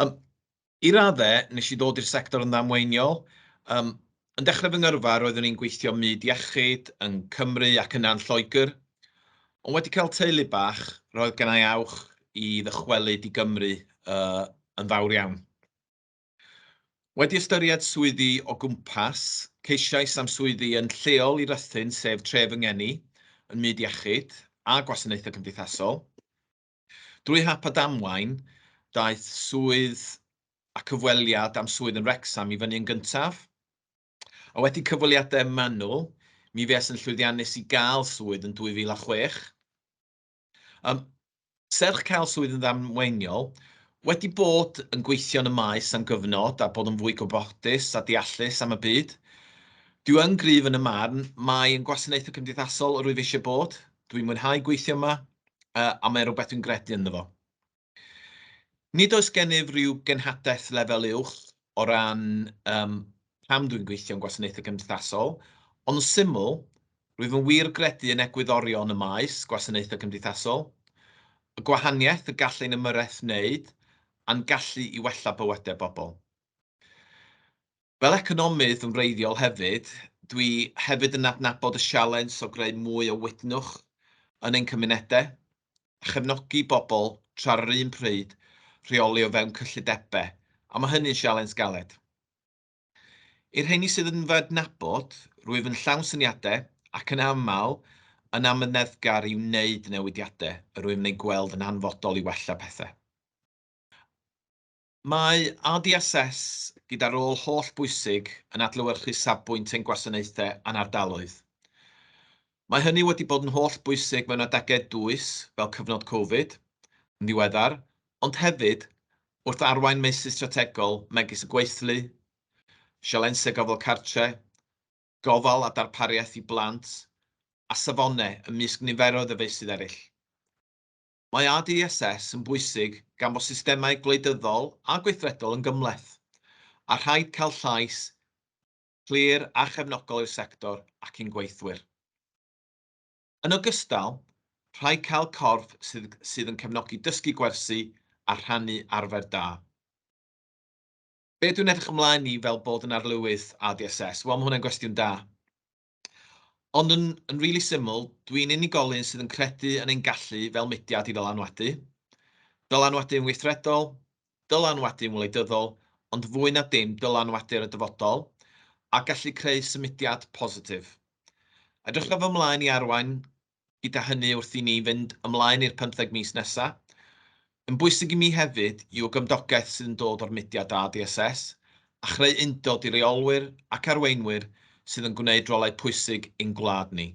I raddau, wnes i ddod i'r sector yn ddamweiniol. Yym, yn dechrau fy ngyrfa, roeddwn i'n gweithio ym myd iechyd, yn Cymru ac yna yn Lloegr. Ond wedi cael teulu bach, roedd gen i awch i ddychwelyd i Gymru yn fawr iawn. Wedi ystyried swyddi o gwmpas, ceisiais am swyddi yn lleol i Ruthun, sef tref fy ngeni, yn myd iechyd a gwasanaethau cymdeithasol. Drwy hap a damwain, daeth swydd a cyfweliad am swydd yn Wrecsam i fyny yn gyntaf. A wedi cyfweliadau manwl, mi fues yn llwyddiannus i gael swydd yn 2006. Serch cael swydd yn ddamweiniol, wedi bod yn gweithio yn y maes am gyfnod a bod yn fwy gwybodus a deallus am y byd, dwi yn gryf yn y marn mai yn gwasanaethau cymdeithasol yr wyf eisiau bod. Dwi'n mwynhau gweithio yma, a mae'n rhywbeth dwi'n gredu ynddo fo. Nid oes gennyf ryw genhadaeth lefel uwch o ran pam dwi'n gweithio yn gwasanaethau cymdeithasol, ond yn syml, rwyf yn wir gredu yn egwyddorion y maes gwasanaethau cymdeithasol, y gwahaniaeth y gall ein ymyrraeth wneud, a'n gallu i wella bywydau bobl. Fel economydd yn wreiddiol hefyd, dwi hefyd yn adnabod y sialens o greu mwy o wydnwch yn ein cymunedau, a chefnogi bobl tra ar yr un pryd rheoli o fewn cyllidebau, a mae hynny'n sialens galed. I'r rheini sydd yn fy adnabod, rwyf yn llawn syniadau ac yn aml yn amyneddgar i wneud newidiadau yr wyf yn eu gweld yn hanfodol i wella pethau. Mae RDSS, gyda rôl holl bwysig yn adlewyrchu safbwynt ein gwasanaethau a'n ardaloedd. Mae hynny wedi bod yn holl bwysig mewn adegau dwys, fel cyfnod Covid, yn ddiweddar, ond hefyd wrth arwain meysydd strategol megis y gweithlu, sialensau gofal cartre, gofal a darpariaeth i blant, a safonau, ymysg niferoedd o feysydd eraill. Mae RDSS yn bwysig gan fod systemau gwleidyddol a gweithredol yn gymhleth, a rhaid cael llais clir a chefnogol i'r sector ac i'n gweithwyr. Yn ogystal, rhaid cael corff sydd sydd yn cefnogi dysgu gwersi a rhannu arfer da. Be dwi'n edrych ymlaen i fel bod yn arlywydd RDSS? Wel, mae hwnna'n gwestiwn da. Ond yn yn rili syml, dwi'n unigolyn sydd yn credu yn ein gallu fel mudiad i ddylanwadu. Dylanwadu yn weithredol, dylanwadu yn wleidyddol, ond fwy na dim dylanwadu ar y dyfodol, a gallu creu symudiad positif. Edrychaf ymlaen i arwain gyda hynny wrth i ni fynd ymlaen i'r pymtheg mis nesa. Yn bwysig i mi hefyd yw y gymdogaeth sydd yn dod o'r mudiad ADSS, a chreu undod i reolwyr ac arweinwyr sydd yn gwneud rolau pwysig i'n gwlad ni.